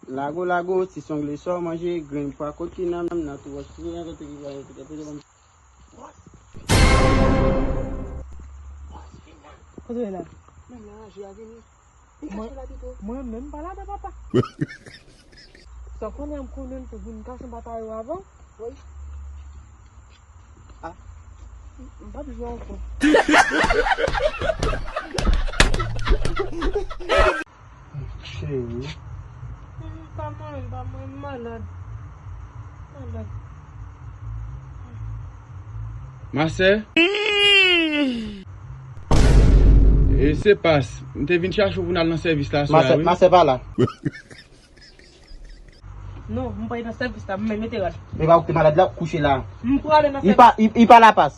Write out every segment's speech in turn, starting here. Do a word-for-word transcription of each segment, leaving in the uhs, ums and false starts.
Lago, lago, ti songle sa w manje, grenn pwa kokinan, nan tou wòch, tou nan kote ki va, kote ki va. Kote w ye la? Mwen nan ranje a vini. Li kache la pito. Mwen menm pa ladan, papa. Sa w konnen, m konnen m te vin kache m pa ta yo avan. Wi. Ah. M p ap jwe ankò. Cheri. Pa mwen, pa mwen, m malad. Malad. Ma sè? E se pas. M te vin chache w pou n al nan sèvis la aswè a, wi. Ma sè pa la. Non, m pa nan sèvis la, m mete rad. Men pa ou ki te malad la, kouche la. M prale nan sèvis. Li pa, li, li pa la pas.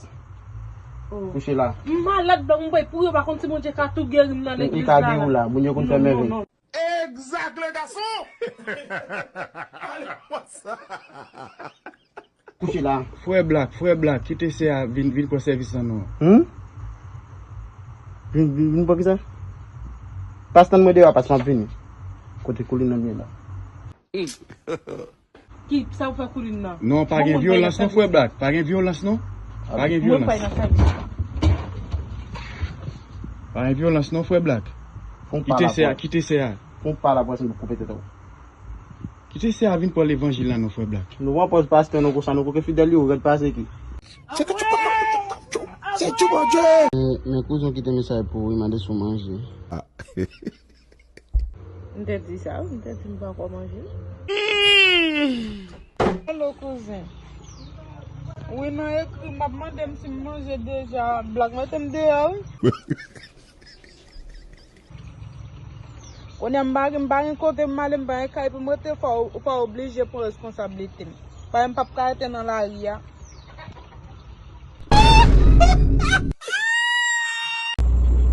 Oh. Kouche la. M malad, donk m pray pou yo pa konn si Bondye ka tou geri m nan legliz la. Li ka geri w la, moun yo konn fè mèvèy. Non, non, non. Exact, le garçon! Allez, what's up? Kouche la. Frè Black, frè Black, kite sè a vin, vin pran sèvis lan non. Hmm? Vin, vin, vin pran kisa? Pas tann mwen deyò, pas m ap vini. Kote koulin nan ye la? Ki sa ou fè koulin nan? Non, pa gen vyolans non, frè Black. Pa gen vyolans non. Pa gen vyolans. Mwen pa nan sèvis. Pa gen vyolans non, frè Black. Kite sè a, kite sè a. Fon pa la pou wè si m koupe tèt ou. Kite sè a vin pran levanjil la non, frè Black. Nou pran pòz pastè nou konsa, nou koke fidèl yo, rèd pase ki. Se tchou, se tchou, Bondye! Men, men kouzen kite mesaj pou ou, wi, mande si w manje. Ah. M te di sa, wi, m te di m poko manje. Alo, kouzen. Wi, nan ekri, m ap mande m si m manje deja. Black mete m deyò, wi. Kounye a m pa gen, m pa gen kote m ale, m pa gen kay pou m rete, fò, fò w oblije pran responsablite m. Paske m p ap ka rete nan lari a.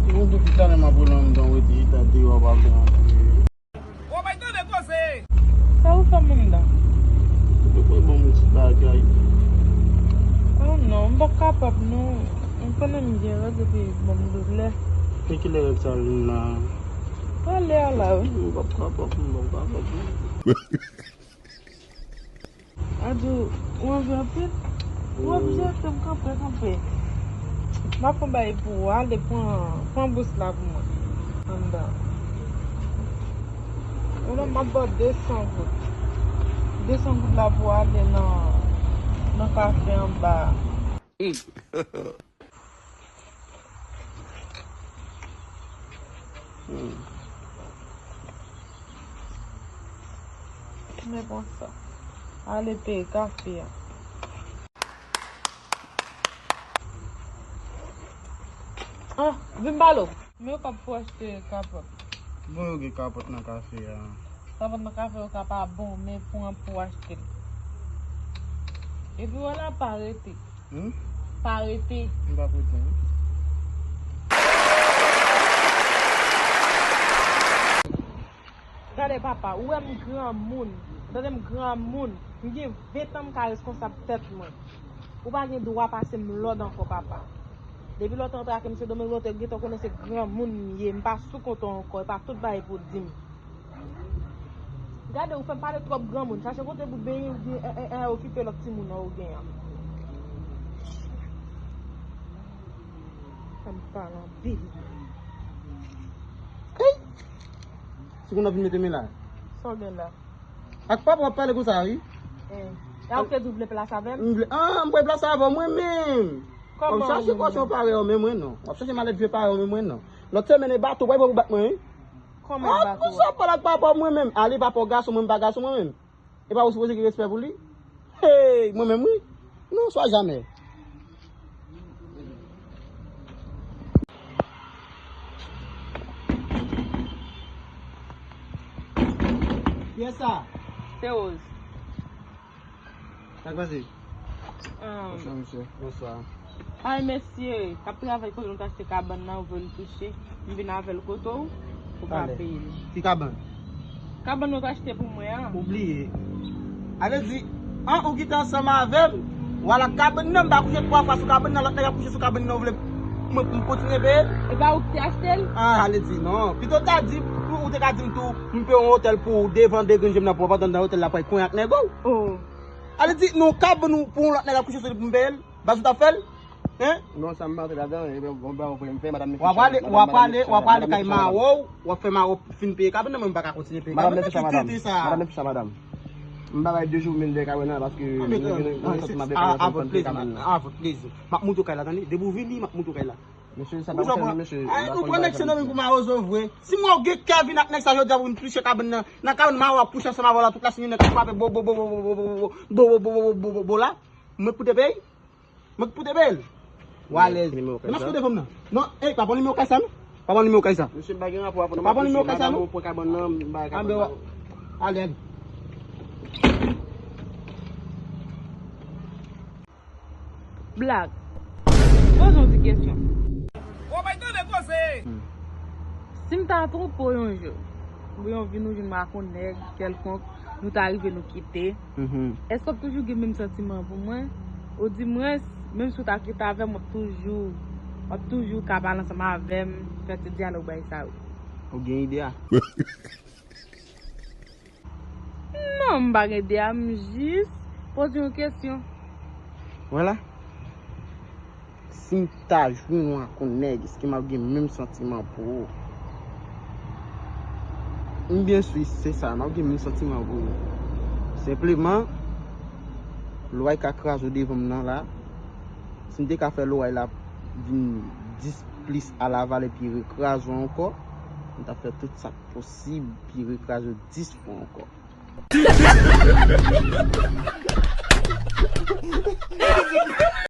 Mwen depi talè m ap rele anndan, w rete chita deyò, w pa vle antre. Ou bay tande koze! Sa ou fè m anndan? Ou te konn ban m yon ti bagay. Oh non, m p ap kapab non. M konnen m gen règ epi ban m doulè. Men kilè règ sa vin la? Talè a la wi. M p ap kapab, m p ap kapab non. Adou, ou anvi anpil? Ou oblije ete m kanpe, kanpe. M ap fè yon bagay pou ou. Ale, pran, pran bous la pou mwen. Anndan. Ou la, m ap ba w de san goud. De san goud la pou w ale nan, nan kafe anba a. Hmm. Men konsa. Ale peye kafe a. Ah, vin balo. Men yo k ap pou achte kapòt. Bon, yo gen kapòt nan kafe a. Kapòt nan kafe yo ka pa bon, men pran pou achte l. Epi wè la pa rete. Hmm? Pa rete. M p ap rete, wi. Gade papa, ou wè m granmoun. Tande m granmoun. M gen ven tan m ka reskonsab tèt mwen. Ou pa gen dwa pase m lòd ankò, papa. Depi lè w te antre ak M. Sendomeng, ou te gentan konnen se granmoun m ye. M pa sou kont ou ankò. E pa tout bagay pou w di m. Gade, ou fè m pale twòp granmoun. Chache kote pou benyen oubyen, e, e, e, okipe lòt timoun an ou gen an. Fè m pale anpil. Hey! Timoun nan vin mete men la. Sa w gen la? Ak papa w ap pale konsa, wi. Eh. E a ou te di w vle plas avè m? M vle, ah, m vle plas avè w mwen menm. W ap chache kòchon parèy ou menm mwen non. W ap chache malèt vye parèy ou menm mwen non. Lòt semèn e bato, w pa pran pou bat mwen, wi. Kòman bato? Ah, konsa w pale ak papa w mwen menm. Ale papa w gason, mwen m pa gason mwen menm. E pa ou sipoze gen respè pou li? Hey, mwen menm wi. Non, swa jamè. Kiyès sa? Se Rose. Sa k pase? Ah. Bonswa, mesye. Bonswa. Ay, mesye, k ap travay kote nou t achte kabann nan, ou vle l touche. M vin avè l kote w, ou pa peye l. Ki kabann? Kabann ou t achte pou mwen an. Ou bliye. A vle di, an, ou kite ansanm avè m, w al ak kabann nan, m pa kouche twa fwa sou kabann nan, lòt nèg ap kouche sou kabann nan, ou vle mwen pou m kontinye peye l? E pa ou ki te achte l? Ah, ale di non. Pito w ta di, ou, Ou te ka di m tou, m peye yon otèl pou ou devan de grenn je m nan pou w ap antre nan otèl la pou w al konyen ak nèg ou. Oh. Ale di, nou kab nou pou yon lòt nèg ap kouche sou li pou m peye l. Baz ou t ap fè l? Hein? Non, sa m pa antre ladan, e bon, bon, bon, m fè madanm nan ficha. W ap ale, w ap ale, w ap ale kay mawo, w ap fè mawo fin peye kabann nan, men m pa ka kontinye peye kabann nan. Ki tenten sa? Madanm nan ficha, madanm. M pa bay de jou mil de kabann nan, paske nou gen yon santiman de kabann nan pou n peye kabann nan. Avèk plezi. M ap montre w kay la, tande. Depi w vini, m ap montre w kay la. Mesye, sa pa konsène nou, mesye. Ou pran nèg Sendomeng pou mawozo vre. Si m wè w gen kè vin ak nèg sa jodi a pou vin kouche kabann nan, nan kabann mawo ap kouche ansanm avè w la, tout la, si gen nèg k ap frape bo, bo, bo, bo la, mwen k pou te peye? Mwen k pou te peye l? W alèz. Ki nimewo kay sa? Demen si w te fanm nan. Non, ey, pa pran nimewo kay sa, non. Pa pran nimewo kay sa. Mesye, m pa gen rapò avè w, non. Pa pran nimewo kay sa, non. Mwen pran kabann nan, m bay kabann nan. Anben, ale, ale. Black. Poze yon ti kesyon. Ou bay tande koze. Hmm. Si m ta twonpe w yon jou, oubyen yon jou nou jwenn m ak yon nèg kèlkonk, nou ta rive nou kite, mhm, èske w ap toujou gen menm santiman pou mwen? Odimwens, menm si w ta kite avè m, w ap toujou, w ap toujou ka pale ansanm avè m, fè ti dyalòg bagay sa yo. Ou gen ide a? Non, m pa gen ide a, m jis poze yon kesyon. Vwala. Si m ta jwenn ou ak yon nèg, èske m ap gen menm santiman pou ou? M byen si se sa, m ap gen menm santiman pou ou. Senpleman, loway ka kraze w devan m nan la. Si m te ka fè loway la vin dis plis alaval epi rekraze w ankò, m t ap fè tout sa k posib pou rekraze w dis fwa ankò.